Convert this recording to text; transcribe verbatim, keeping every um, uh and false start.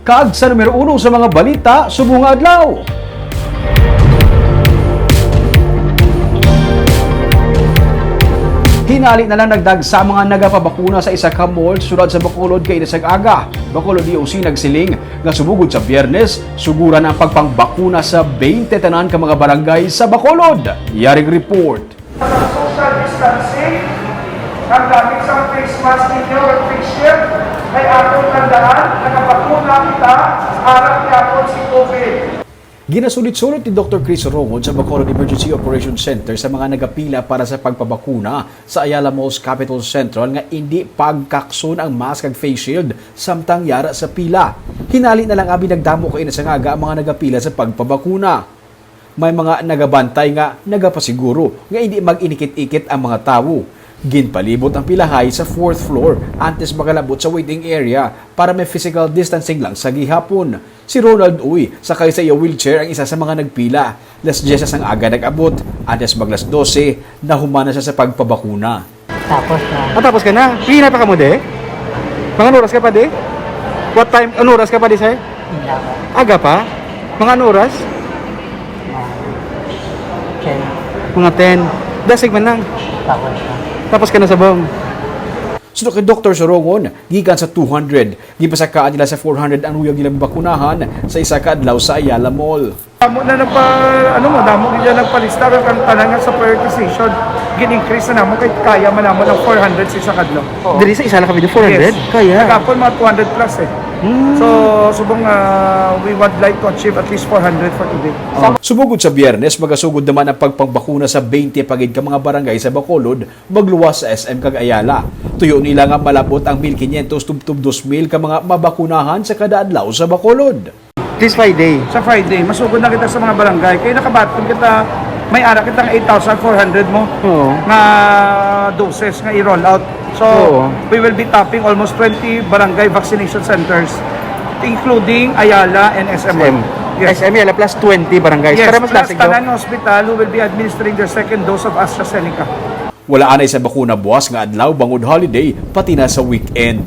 Kag sa numero uno sa mga balita subong nga adlaw. Hinali na lang nagdagsa mga nagapabakuna sa isa ka mall sulod sa Bacolod kaina sang aga. Bacolod D O C nagsiling nga subong gud sa Biyernes, suguran ang pagpangbakuna sa twenty tanan ka mga barangay sa Bacolod. Yaring report. Sa social distancing, ang gamit sang face mask ninyo kag face shield, kay atong tandaan, nakabakuna kita, aram gyapon si COVID. Ginasulit-sulit ni Doktor Chris Rongon sa Bacolod Emergency Operations Center sa mga nagapila para sa pagpabakuna sa Ayala Mall's Capitol Central nga indi pagkakson ang mask kag face shield samtang yara sa pila. Hinali na lang abi nagdamo kaina sang aga ang mga nagapila sa pagpabakuna. May mga nagabantay nga nagapasiguro nga indi mag-inikit-ikit ang mga tawo. Ginpalibot ang pilahay sa fourth floor antes makalabot sa waiting area para may physical distancing lang sa gihapon. Si Ronald Uy, sakay sa iya wheelchair, ang isa sa mga nagpila. Las dyes sang aga nag-abot, antes mag las dose, nahuman na siya sa pagpabakuna. Tapos na. Ah, tapos ka na? Pila pa ka mo, de? Mga oras ka pa, de? What time? Ano oras ka pa, de, sir? Hindi pa. Aga pa? Mga ano oras? Ah, ten. Mga ten. Dasig man lang. Tapos na. Tapos ka na sa bong. Suno kay Doktor Sorongon, gikan sa two hundred, gipasakaan nila sa four hundred ang luyag nilang bakunahan sa isa ka adlaw sa Ayala Mall. Damo na nagpa-, ano mo, damo gid na nagpalista, kag ang tanan nga sa prioritization, gin-increase na namo kay kaya man namo ang four hundred sa isa ka adlaw. Oo. Diri sa isa lang kami, four hundred? Yes. Kaya. Kagapon, mga two hundred plus eh. Hmm. So, subong, ah, we would like to achieve at least four hundred for today. Oh. Subong gud sa Biyernes, magasugod naman ang pagpangbakuna sa twenty pa gid ka mga barangay sa Bacolod, magluwas sa S M kag Ayala. Tuyo nila nga malabot ang mil quinientos tubtob dos mil ka mga mabakunahan sa kada adlaw sa Bacolod. This Friday. Sa Friday, masugod na kita sa mga barangay. Kaya nakabaton kita, may ara kita nga eight thousand four hundred mo Oo. nga doses nga i-roll out. So, Oo. we will be tapping almost twenty barangay vaccination centers, including Ayala and S M. S M. Yes. S M Ayala plus twenty barangays. Yes, Para mas plus lasig, no? Tanan nga ospital who will be administering their second dose of AstraZeneca. Wala anay sa bakuna buwas nga adlaw bangod holiday, pati na sa weekend.